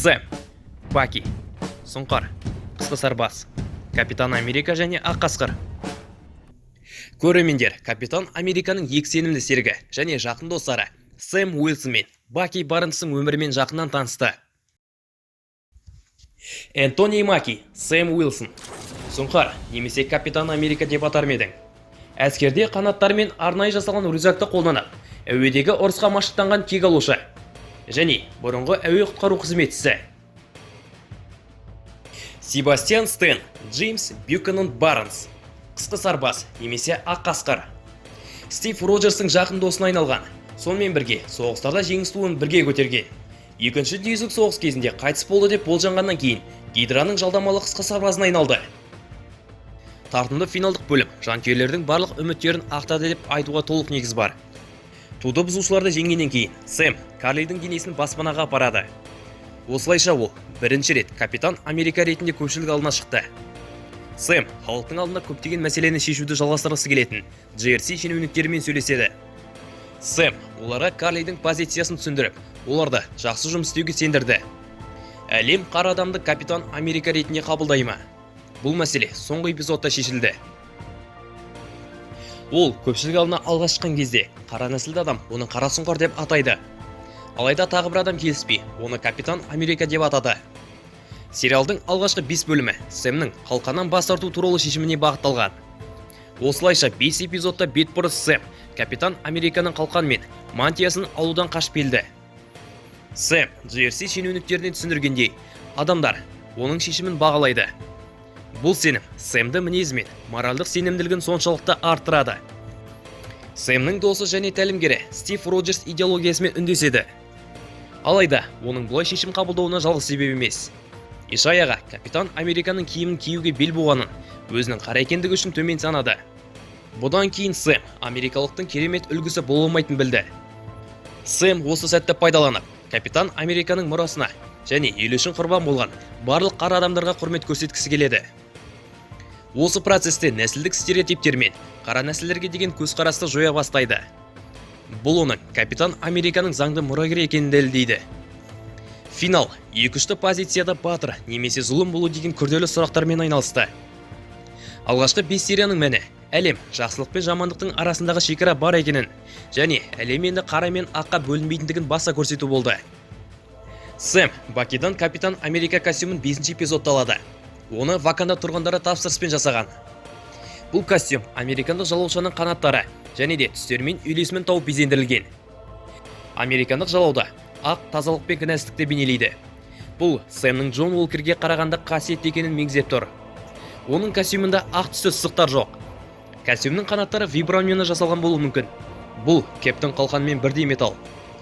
Сэм, Баки, Сұңқар, Қысқы сарбаз, Капитан Америка және Ақ қасқыр. Көрермендер Капитан Американың екі сенімді серігі және жақын достары Сэм Уилсон мен Баки Барнстың өмірімен жақыннан танысты. Энтони Маки, Сэм Уилсон. Сұңқар немесе Капитан Америка деп атар ма едің? Әскерде қанаттарымен арнайы жасалған рюкзакты қолданып, әуедегі ұрысқа машықтанған кек алушы және бұрынғы әуе құтқару қызметшісі. Себастьян Стэн, Джеймс Бьюкенен Барнс, Қысқы сарбаз немесе Ақ қасқыр. Стив Роджерстің жақын досына айналған, сонымен бірге соғыстарда жеңіс туын бірге көтерген. Екінші дүниежүзілік соғыс кезінде қайтыс болды деп болжанғаннан кейін Гидраның жалдамалы қысқы сарбазына айналды. Тартымды финалдық бөлім жанкүйерлердің барлық үміттерін ақтады деп айтуға толық негіз бар. Туды бұзушыларды жеңгеннен кейін Сэм Карлидің денесін баспанаға апарады. Осылайша, ол бірінші рет Капитан Америка ретінде көпшілік алдына шықты. Сэм халықтың алдында көптеген мәселені шешуді жалғастырғысы келетін GRC шенеуніктерімен сөйлеседі. Сэм оларға Карлидің позициясын түсіндіріп, оларды жақсы жұмыс істеуге сендірді. Әлем қара адамды Капитан Америка ретінде қабылдай ма? Бұл мәселе соңғы эпизодта шешілді. Ол көпшілік алдына алғаш шыққан кезде қара нәсілді адам оны Қара сұңқар деп атайды. Алайда тағы бір адам келіспей, оны Капитан Америка деп атады. Сериалдың алғашқы бес бөлімі Сэмнің қалқаннан бас тарту туралы шешіміне бағытталған. Осылайша, бес эпизодта бетбұрыс Сэм Капитан Американың қалқан мен мантиясын алудан қашып келді. Сэм GRC шенеуніктеріне түсіндіргендей, адамдар оның шешімін бағалайды. Бұл сенім Сэмді мінезі мен моральдық сенімділігін соншалықты арттырады. Сэмнің досы және тәлімгері Стив Роджерс идеологиясымен үндеседі. Алайда оның бұлай шешім қабылдауына жалғыз себеп емес. Ишаяға Капитан Американың киімін киюге бел буғанын өзінің қара екендігі үшін төмен санады. Бұдан кейін Сэм америкалықтың керемет үлгісі бола алмайтынын білді. Сэм осы сәтті пайдаланып, Капитан Американың мұрасына және елі үшін құрбан болған барлық қара адамдарға құрмет көрсеткісі келеді. Осы процесте нәсілдік стереотиптер мен қара нәсілдерге деген көзқарасты жоя бастайды. Бұл оның Капитан Американың заңды мұрагері екенін дәлелдейді. Финал екіұшты позицияда батыр немесе зұлым болу деген күрделі сұрақтармен айналысты. Алғашқы бес серияның мәні әлем жақсылық пен жамандықтың арасындағы шекара бар екенін және әлем енді қара мен аққа бөлінбейтіндігін баса көрсету болды. Сэм Бакидан Капитан Америка костюмін бесінші эпизодта алады. Оны Ваканда тұрғындары тапсырыспен жасаған. Бұл костюм американдық жалаушаның қанаттары және де түстерімен үйлесімін тауып безендірілген. Американдық жалауда ақ тазалық пен кінәсіздікті бейнелейді. Бұл Сэмнің Джон Уолкерге қарағанда қасиетті екенін меңзеп тұр. Оның костюмында ақ түсті сызықтар жоқ. Костюмнің қанаттары вибраниумнан жасалған болуы мүмкін. Бұл Кептің қалқанымен бірдей металл.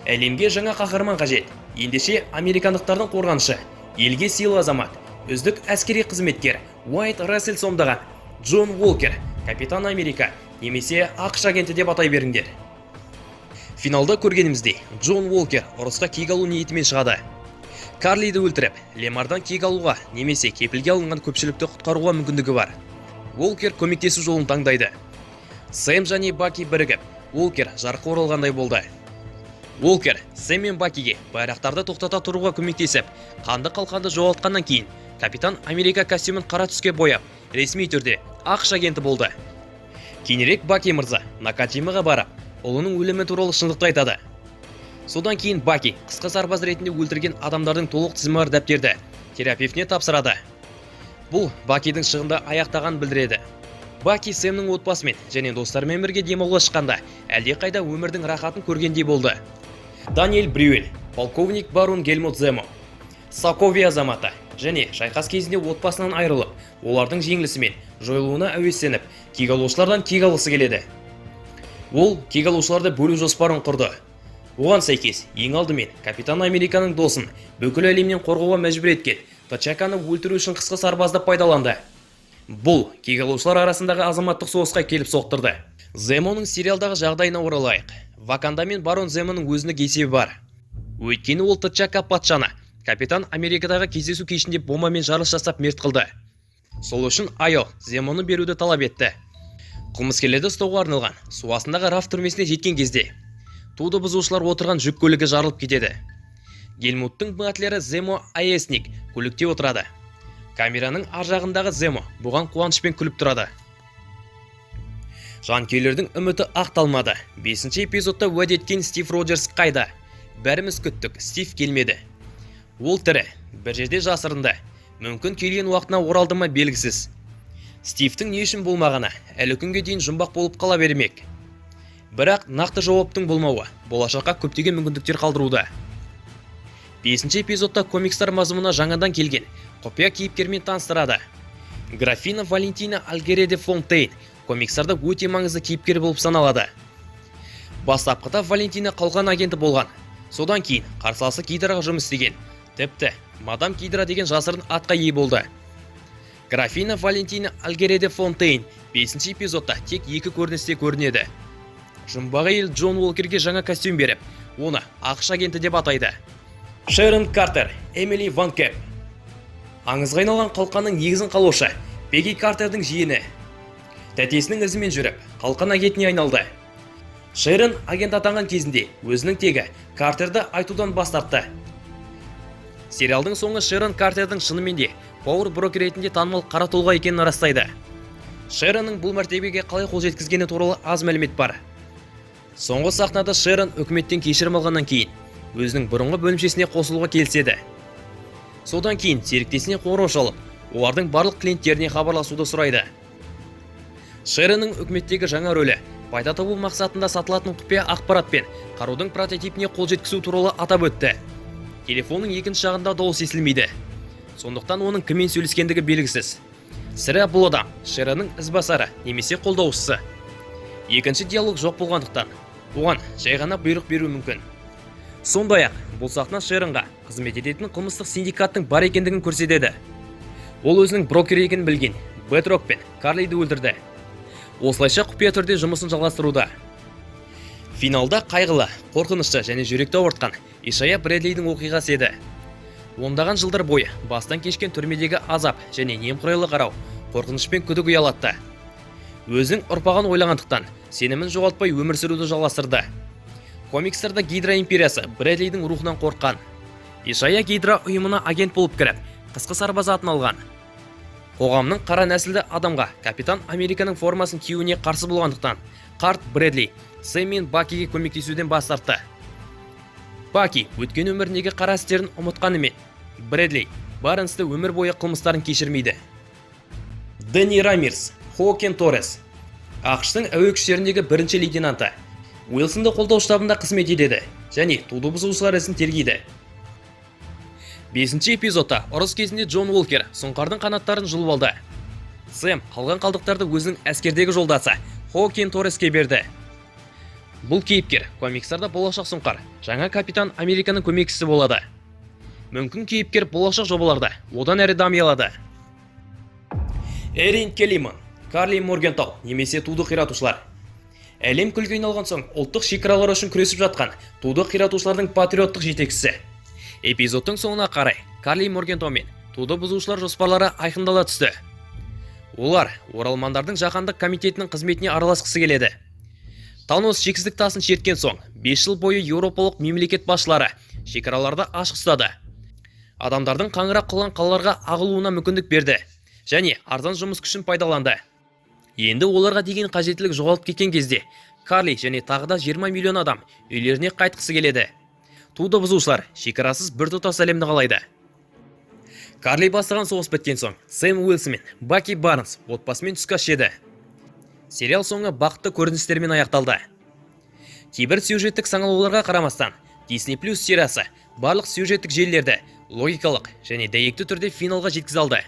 Әлемге жаңа қаһарман қажет. Ендеше, американдықтардың қорғанышы, елге сыйлы азамат, үздік әскери қызметкер Уайт Рассел сомдаған Джон Уолкер, Капитан Америка немесе АҚШ агенті деп атай беріңдер. Финалда көргеніміздей, Джон Уолкер ұрысқа кек алу ниетімен шығады. Карлиді өлтіріп, Лемардан кек алуға немесе кепілге алынған көпшілікті құтқаруға мүмкіндігі бар. Уолкер көмектесу жолын таңдайды. Сэм және Баки бірігіп, Уолкер жарыққа оралғандай болды. Уолкер Сэм мен Бакиге байрақтарды тоқтата тұруға көмектесіп, қанды қалқанды жоғалтқаннан кейін Капитан Америка костюмін қара түске бояп, ресми түрде АҚШ агенті болды. Кейінірек Баки мырза Накаджимаға барып, ұлының өлімі туралы шындықты айтады. Содан кейін Баки қысқы сарбаз ретінде өлтірген адамдардың толық тізімі бар дәптерді терапевтіне тапсырады. Бұл Бакидің шығынды аяқтағанын білдіреді. Баки Сэмнің отбасымен және достарымен бірге демалуға шыққанда, әлдеқайда өмірдің рахатын көргендей болды. Даниэль Брюэль, полковник барон Гельмут Земо. Соковия азаматы және шайқас кезінде отбасынан айырылып, олардың жеңілісімен жойылуына әуестеніп, кек алушылардан кек алғысы келеді. Ол кек алушыларды бөлу жоспарын құрды. Оған сәйкес, ең алдымен Капитан Американың досын бүкіл әлемнен қорғауға мәжбүр еткен Тачаканы өлтіру үшін қысқы сарбазды пайдаланды. Бұл кек алушылар арасындағы азаматтық соғысқа келіп соқтырды. Земоның сериалдағы жағдайына оралайық. Ваканда мен барон Земоның өзіндік есебі бар. Өйткені ол Тчака патшаны Капитан Америкадағы кездесу кешінде бомбамен жарылыс жасап, мерт қылды. Сол үшін Айо Земоны беруді талап етті. Қылмыскерлерді ұстауға арналған су астындағы раф түрмесіне жеткен кезде, туды бұзушылар отырған жүк көлігі жарылып кетеді. Гельмуттың батлері Земо Аесник көлікте отырады. Камераның ар жағындағы Земо бұған қуанышпен күліп тұрады. Жанкүйерлердің үміті ақталмады. Бесінші эпизодта уәде еткен Стив Роджерс қайда? Бәріміз күттік, Стив келмеді. Ол тірі, бір жерде жасырынды. Мүмкін, келген уақытына оралды ма, белгісіз. Стивтің не үшін болмағаны әлі күнге дейін жұмбақ болып қала бермек. Бірақ нақты жауаптың болмауы болашаққа көптеген мүмкіндіктер қалдыруда. Бесінші эпизодта комикстар мазмұнына жаңадан келген құпия кейіпкермен таныстырады. Графина Валентина Альгере де Фонтейн комикстарда өте маңызды кейіпкер болып саналады. Бастапқыда Валентина қалқан агенті болған. Содан кейін қарсыласы Гидраға жұмыс істеген. Тіпті мадам Гидра деген жасырын атқа ие болды. Графина Валентина Альгере де Фонтейн бесінші эпизодта тек екі көріністе көрінеді. Жұмбақ әйел Джон Уолкерге жаңа костюм беріп, оны АҚШ агенті деп атайды. Шерон Картер, Эмили Ван Кэп. Аңызға айналған қалқанның негізін қалаушы Пегги Картердің жиені. Тәтесінің ізімен жүріп, қалқан агентіне айналды. Шерон агент атанған кезінде өзінің тегі Картерді айтудан бас тартты. Сериалдың соңы Шерон Картердің шынымен де Power Broker ретінде танымал қара тұлға екенін растайды. Шеронның бұл мәртебеге қалай қол жеткізгені туралы аз мәлімет бар. Соңғы сахнада Шерон үкіметтен кешірім алғаннан кейін өзінің бұрынғы бөлімшесіне қосылуға келіседі. Содан кейін серіктесіне қоңырау шалып, олардың барлық клиенттеріне хабарласуды сұрайды. Шеронның үкіметтегі жаңа рөлі пайда табу мақсатында сатылатын құпия ақпарат пен қарудың прототипіне қол жеткізу туралы атап өтті. Телефонның екінші жағында дауыс естілмейді. Сондықтан оның кіммен сөйлескендігі белгісіз. Сірә, бұл адам Шеронның ізбасары немесе қолдаушысы. Екінші диалог жоқ болғандықтан, оған жай ғана бұйрық беру мүмкін. Сондай-ақ, бұл сахна Шеронға қызмет ететін қылмыстық синдикаттың бар екендігін көрсетеді. Ол өзінің брокер екенін білген Бедрок пен Карлиді өлтірді. Осылайша құпия түрде жұмысын жалғастыруда. Финалда қайғылы, қорқынышты және жүректі ауыртқан Ишая Брэдлидің оқиғасы еді. Ондаған жылдар бойы бастан кешкен түрмедегі азап және немқұрайлы қарау қорқыныш пен күдік ұялатты. Өзінің ұрпағын ойлағандықтан сенімін жоғалтпай өмір сүруді жалғастырды. Комикстерде Гидра империясы Брэдлидің рухынан қорыққан. Ишая Гидра ұйымына агент болып кіріп, қысқы сарбаз атын алған. Қоғамның қара нәсілді адамға капитан Американың формасын киюіне қарсы болғандықтан, қарт Брэдли Сэм мен Бакиге көмектесуден бас тартты. Баки өткен өміріндегі қара істерін ұмытқанымен, Брэдли Барнсты өмір бойы қылмыстарын кешірмейді. Дэнни Рамирес, Хоакен Торрес. АҚШ-тың әуе күштеріндегі бірінші лейтенанты. Уилсонды қолдау штабында қызмет етеді және туды бұзушылар ісін тергейді. Бесінші эпизодта ұрыс кезінде Джон Уолкер сұңқардың қанаттарын жұлып алды. Сэм қалған қалдықтарды өзінің әскердегі жолдасы Хоакен Торреске берді. Бұл кейіпкер комикстарда болашақ сұңқар, жаңа капитан Американың көмекшісі болады. Мүмкін, кейіпкер болашақ жобаларда одан әрі дами алады. Эрин Келлиман, Карли Моргентау немесе туды қиратушылар. Әлем күлге айналған соң ұлттық шекаралар үшін күресіп жатқан туды қиратушылардың патриоттық жетекшісі. Эпизодтың соңына қарай Карли Моргентау мен туды бұзушылар жоспарлары айқындала түсті. Олар оралмандардың жаһандық комитетінің қызметіне араласқысы келеді. Танос шексіздік тасын шерткен соң 5 жыл бойы еуропалық мемлекет басшылары шекараларды ашық ұстады. Адамдардың қаңырап қалған қалаларға ағылуына мүмкіндік берді және арзан жұмыс күшін пайдаланды. Енді оларға деген қажеттілік жоғалып кеткен кезде Карли және тағы да 20 миллион адам үйлеріне қайтқысы келеді. Туды бұзушылар шекарасыз біртұтас әлемді қалайды. Карли бастаған соғыс біткен соң Сэм Уилсон мен Баки Барнс отбасымен түскі ас жеді. Сериал соңы бақытты көріністермен аяқталды. Кейбір сюжеттік саңылауларға қарамастан, Disney Plus сериясы барлық сюжеттік желілерді логикалық және дәйекті түрде финалға жеткізе алды.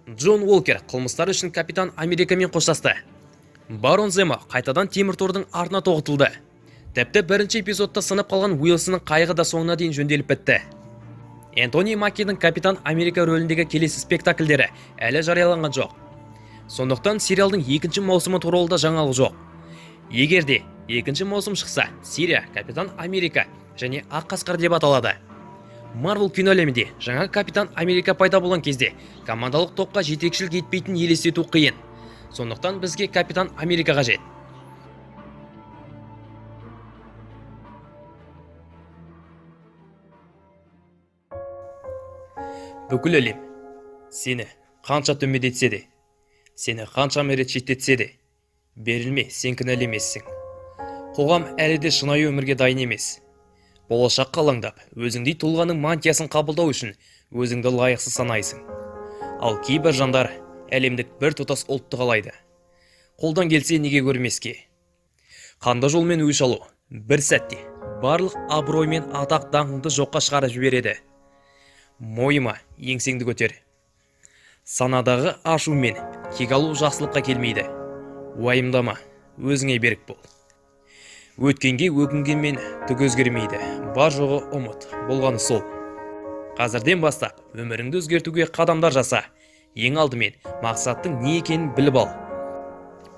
Джон Уолкер қылмыстары үшін капитан Америкамен қоштасты. Барон Земо қайтадан темір тордың артына тоғытылды. Тіпті бірінші эпизодта сынып қалған Уилсонның қайығы да соңына дейін жөнделіп бітті. Энтони Макидің капитан Америка рөліндегі келесі спектакльдері әлі жарияланған жоқ. Сондықтан сериалдың екінші маусымы туралы да жаңалық жоқ. Егер де екінші маусым шықса, серия Капитан Америка және Ақ қасқыр деп аталады. Марвел кино әлемінде жаңа капитан Америка пайда болған кезде командалық топқа жетекшілік етпейтінін елестету қиын. Сондықтан бізге капитан Америка қажет. Бүкіл әлем сені қанша төмендетсе де, сені қаншама рет шеттетсе де, берілме, сен кінәлі емессің. Қоғам әлі де шынайы өмірге дайын емес. Болашаққа алаңдап, өзіңдей тұлғаның мантиясын қабылдау үшін өзіңді лайықсыз санайсың. Ал кейбір жандар әлемдік бір тұтас ұлтты қалайды. Қолдан келсе, неге көрмеске? Қанды жолмен өш алу бір сәтте барлық абырой мен атақ даңқыңды жоққа шығарып жібереді. Мойыма, еңсеңді көтер. Санадағы ашу мен кек алу жақсылыққа келмейді. Уайымдама, өзіңе берік бол. Өткенге өкінгенмен түк өзгермейді. Бар жоғы ұмыт, болғаны сол. Қазірден бастап өміріңді өзгертуге қадамдар жаса. Ең алдымен мақсаттың не екенін біліп ал.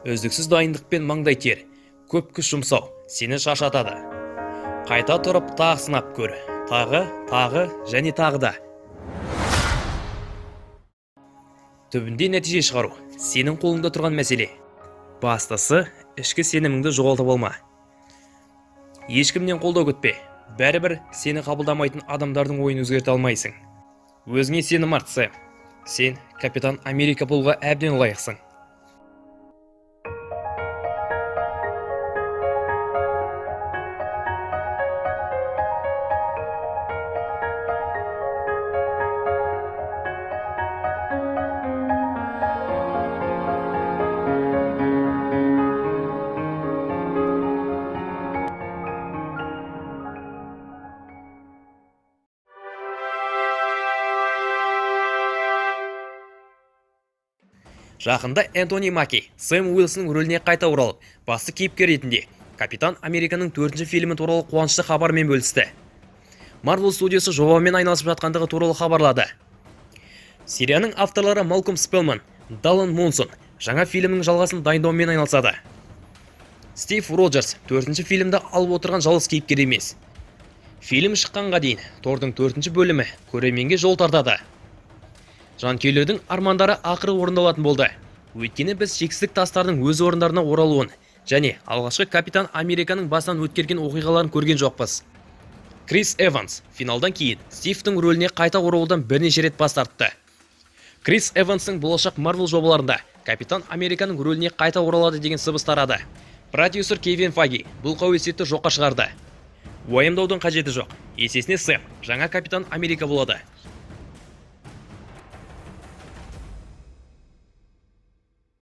Үздіксіз дайындық пен маңдай тер, көп күш жұмсау сені шаршатады. Қайта тұрып, тағы сынап көр. Тағы, тағы және тағы да. Түбінде нәтиже шығару сенің қолыңда тұрған мәселе. Бастысы, ішкі сеніміңді жоғалтып алма. Ешкімнен қолдау күтпе. Бәрібір сені қабылдамайтын адамдардың ойын өзгерте алмайсың. Өзіңе сенім арт, Сэм. Сен Капитан Америка болуға әбден лайықсың. Жақында Энтони Маки Сэм Уилсонның рөліне қайта оралып, басты кейіпкер ретінде Капитан Американың төртінші фильмі туралы қуанышты хабармен бөлісті. Марвел студиясы жобамен айналысып жатқандығы туралы хабарлады. Серияның авторлары Малком Спелман, Даллан Монсон жаңа фильмнің жалғасын дайындаумен айналысады. Стив Роджерс төртінші фильмді алып отырған жалғыз кейіпкер емес. Фильм шыққанға дейін Тордың төртінші бөлімі көрерменге жол тартады. Жанкүйерлердің армандары ақыры орындалатын болды. Өйткені біз шексіздік тастардың өз орындарына оралуын және алғашқы Капитан Американың басынан өткерген оқиғаларын көрген жоқпыз. Крис Эванс финалдан кейін Стивтің рөліне қайта оралудан бірнеше рет бас тартты. Крис Эванстың болашақ Марвел жобаларында Капитан Американың рөліне қайта оралады деген сыбыс тарады. Продюсер Кевин Файги бұл қауесетті жоққа шығарды. Уайымдаудың қажеті жоқ. Есесіне Сэм жаңа Капитан Америка болады.